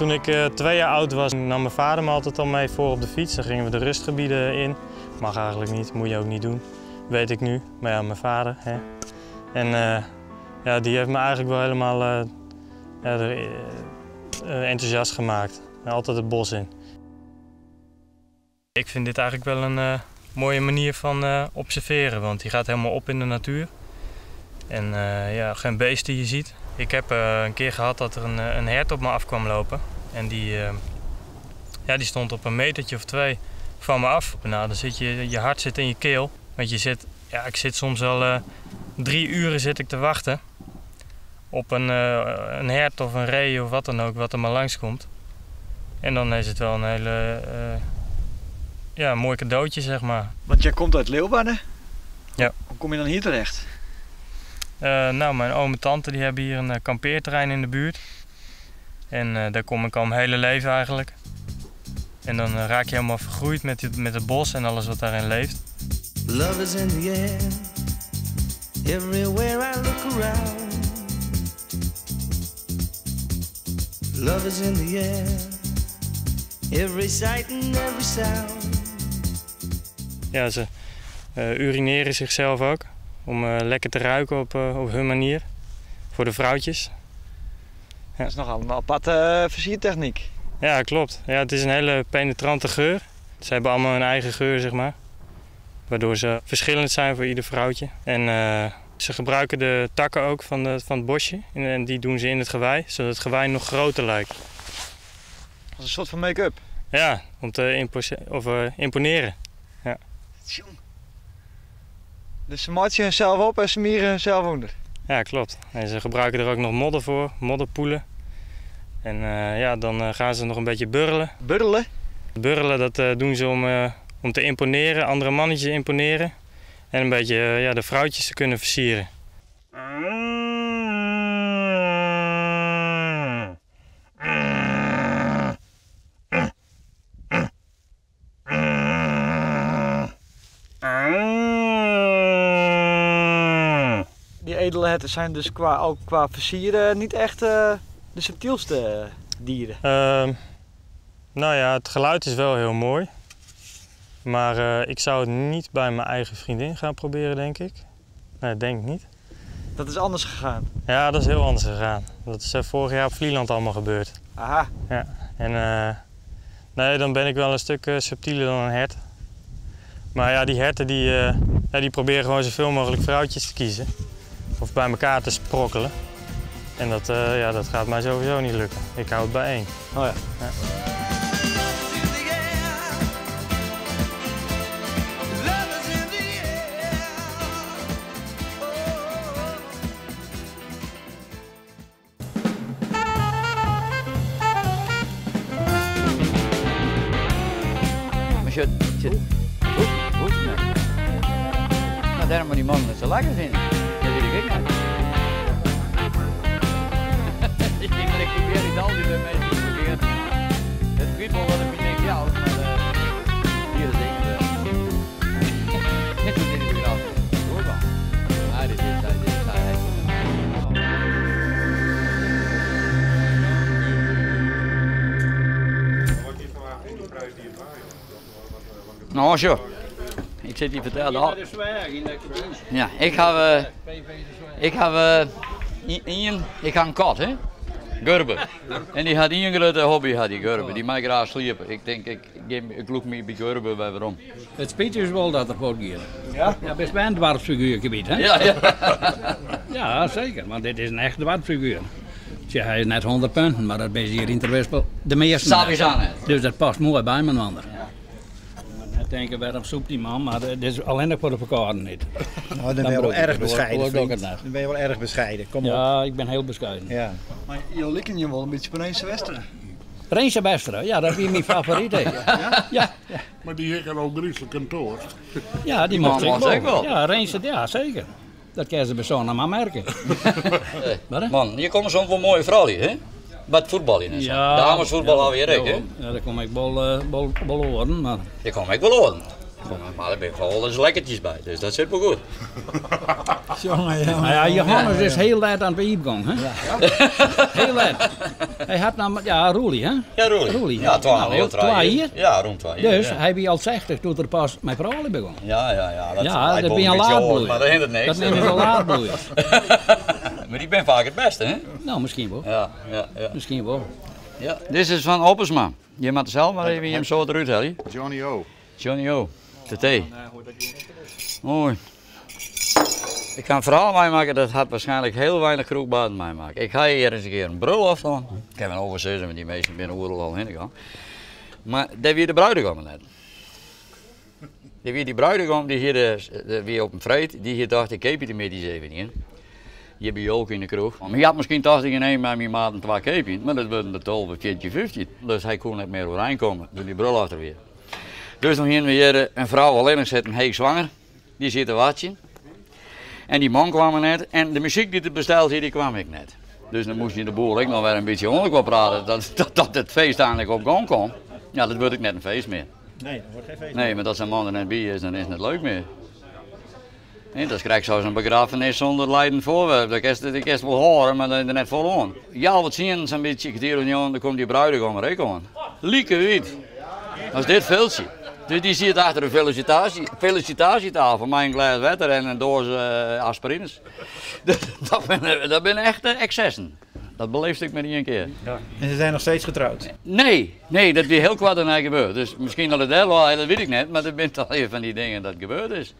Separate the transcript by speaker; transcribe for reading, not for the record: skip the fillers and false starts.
Speaker 1: Toen ik 2 jaar oud was, nam mijn vader me altijd al mee voor op de fiets. Dan gingen we de rustgebieden in. Mag eigenlijk niet, moet je ook niet doen. Weet ik nu. Maar ja, mijn vader. Hè. En ja, die heeft me eigenlijk wel helemaal ja, enthousiast gemaakt. Altijd het bos in. Ik vind dit eigenlijk wel een mooie manier van observeren, want die gaat helemaal op in de natuur. En ja, geen beest die je ziet. Ik heb een keer gehad dat er een hert op me af kwam lopen. En ja, die stond op een metertje of 2 van me af. Nou, dan zit je, je hart zit in je keel. Want je zit, ja, ik zit soms al 3 uren zit ik te wachten op een hert of een ree of wat dan ook, wat er maar langskomt. En dan is het wel een hele, ja, mooi cadeautje.
Speaker 2: Want jij komt uit Leeuwarden?
Speaker 1: Ja.
Speaker 2: Hoe kom je dan hier terecht?
Speaker 1: Mijn oom en tante die hebben hier een kampeerterrein in de buurt. En daar kom ik al mijn hele leven eigenlijk. En dan raak je helemaal vergroeid met het bos en alles wat daarin leeft.
Speaker 3: Love is in the air, everywhere I look around. Love is in the air, every sight and every sound.
Speaker 1: Ja, ze urineren zichzelf ook, om lekker te ruiken op hun manier. Voor de vrouwtjes. Ja.
Speaker 2: Dat is nogal een aparte versiertechniek.
Speaker 1: Ja, klopt. Ja, het is een hele penetrante geur. Ze hebben allemaal hun eigen geur. Waardoor ze verschillend zijn voor ieder vrouwtje. En ze gebruiken de takken ook van het bosje. En die doen ze in het gewei, zodat het gewei nog groter lijkt.
Speaker 2: Als een soort van make-up?
Speaker 1: Ja, om te imponeren. Ja.
Speaker 2: Tjong. Dus ze matchen hunzelf op en ze mieren hunzelf onder?
Speaker 1: Ja, klopt. En ze gebruiken er ook nog modder voor, modderpoelen. En dan gaan ze nog een beetje burrelen.
Speaker 2: Burrelen?
Speaker 1: Burrelen, dat doen ze om te imponeren, andere mannetjes imponeren. En een beetje de vrouwtjes te kunnen versieren.
Speaker 2: Die edele herten zijn dus ook qua versieren niet echt de subtielste dieren.
Speaker 1: Het geluid is wel heel mooi. Maar ik zou het niet bij mijn eigen vriendin gaan proberen, denk ik. Nee, denk ik niet.
Speaker 2: Dat is anders gegaan?
Speaker 1: Ja, dat is heel anders gegaan. Dat is vorig jaar op Vlieland allemaal gebeurd.
Speaker 2: Aha.
Speaker 1: Ja, en nee, dan ben ik wel een stuk subtieler dan een hert. Maar die herten die proberen gewoon zoveel mogelijk vrouwtjes te kiezen. Of bij elkaar te sprokkelen. En dat gaat mij sowieso niet lukken. Ik hou het bij 1.
Speaker 2: Oh ja.
Speaker 1: Ja.
Speaker 4: Maar zit, hoe, hoe is het nou? Nou, daarom moet die man het zo lekker vinden. Dat weet ik ook niet. Ik probeer het altijd bij mensen te proberen. Het kriebel wat ik denk, ja, maar hier is dingen. Net zo zit ik weer af. Doorgaan. Maar dit is, dit is, dit is. Nou, zo. Ik zit hier vertellen al. Ja, ik heb ik heb één, ik heb een kat, hè? Gurbe. En die had één grote hobby, had die Gurbe. Die mag graag sliepen. Ik denk, ik loop me bij Gurbe bij waarom.
Speaker 5: Het spijt is wel dat er voor gaat.
Speaker 2: Ja?
Speaker 5: Ja, best wel een dwarsfiguurgebied, hè?
Speaker 4: Ja, ja.
Speaker 5: Ja, zeker, want dit is een echt dwarsfiguur. Tja, hij is net 100 punten, maar dat is hier in Terwispel de meeste.
Speaker 4: Sabi aan, hè?
Speaker 5: Dus dat past mooi bij mijn ander. Ik denk, waarom zoekt die man, maar dit is alleen nog voor de verkouden niet.
Speaker 6: Nou, dan ben je
Speaker 5: Dan
Speaker 6: wel
Speaker 5: broek ik
Speaker 6: erg
Speaker 5: het, hoor.
Speaker 6: bescheiden,
Speaker 5: Hoor ik
Speaker 6: vriend.
Speaker 5: het net.
Speaker 6: Dan ben je wel erg bescheiden, kom op.
Speaker 5: Ja, ik ben heel bescheiden.
Speaker 6: Ja.
Speaker 2: Maar je likken je wel een beetje Prins Westeren.
Speaker 5: Prins Westeren, ja, dat is mijn favoriet, hè. Ja? Ja.
Speaker 7: Maar die heeft ook griezelig kantoor.
Speaker 5: Ja, die
Speaker 4: Die
Speaker 5: mocht
Speaker 4: man
Speaker 5: ik
Speaker 4: mocht
Speaker 5: wel.
Speaker 4: ik wel.
Speaker 5: Ja, Rens, ja, zeker. Dat kan ze bij zo'n maar merken. Wat, hè?
Speaker 4: Man, hier komen soms wel mooie vrouwen, hè? Met voetbal in en zo.
Speaker 5: Ja.
Speaker 4: Damesvoetbal alweer, hè?
Speaker 5: Ja, daar kom ik bol horen, maar
Speaker 4: Daar kom ik wel horen. Maar der binne foaral ris lekkertjes by, dus dat sit wol goed.
Speaker 6: Jonge, jonge.
Speaker 5: Nou ja, Johannes is hiel let oan it piip gong, hè? Hiel let. Hy hat nam, ja, Roelie, hè?
Speaker 4: Ja, Roelie.
Speaker 5: Roelie.
Speaker 4: Ja, twa,
Speaker 5: Nou,
Speaker 4: heel
Speaker 5: twa jier.
Speaker 4: Ja, rûn 2 jier.
Speaker 5: Dus
Speaker 4: ja.
Speaker 5: hy wie al 60 doe't er pas mei froulju begûn.
Speaker 4: Ja, ja, ja. Dat,
Speaker 5: Ja,
Speaker 4: lijkt
Speaker 5: dat
Speaker 4: wol
Speaker 5: wie
Speaker 4: een
Speaker 5: in
Speaker 4: beetje oud,
Speaker 5: laatbloeier.
Speaker 4: Maar dat hindert niks.
Speaker 5: Dat nemen ze laatbloeier.
Speaker 4: Maar die ben vaak het beste, hè?
Speaker 5: Nou, misschien wel.
Speaker 4: Ja, ja, ja.
Speaker 5: Misschien wel.
Speaker 4: Ja. Dit is van Oppersma. Je moet zelf maar even hem zo eruit halen.
Speaker 7: Johnny O.
Speaker 4: Johnny O. De thee. Mooi. Ik ga een verhaal meemaken, dat had waarschijnlijk heel weinig kroegbaden meemaken. Ik ga hier eens een keer een brul af dan. Ik heb een overzetten met die meesten binnen oerl al heen gegaan. Maar daar wie de bruidegom net. Die wie die bruidegom die hier de, wie op een vreet, die hier dacht ik keep je de met die zeven in. Hier bij Jolk in de kroeg. Maar je had misschien 80 in één met mijn maat en twee keepje, maar dat werden de 12, 14, 15. Dus hij kon net meer overeind komen toen die brul achter weer. Dus dan gingen we hier een vrouw alleen zitten, heek zwanger. Die zit te wachten. En die man kwam er net en de muziek die er besteld hier, die kwam ik net. Dus dan moest je de boel ik nog weer een beetje onder praten, dat het feest eigenlijk op gang kwam. Ja, dat wordt ik net een feest meer.
Speaker 6: Nee, dat wordt geen feest.
Speaker 4: Nee, maar dat zijn man er net bij is, dan is het net leuk meer. Nee, dat krijg ik zoals een begrafenis zonder leidend voorwerp. Dat kan je wel horen, maar dan is er net vol aan. Ja, wat zien zo'n beetje, ik hier dan komt die bruidegom er ook aan. Lieke wit. Dat is dit veldje. Dus die zit achter een felicitatietafel met een glas water en een doos aspirines. Dat zijn echte excessen. Dat beleefde ik maar niet een keer.
Speaker 6: En ze zijn nog steeds getrouwd?
Speaker 4: Nee, nee, dat is heel kwaad aan mij gebeurd. Dus misschien dat het wel, dat weet ik net, maar dat bent al een van die dingen dat gebeurd is.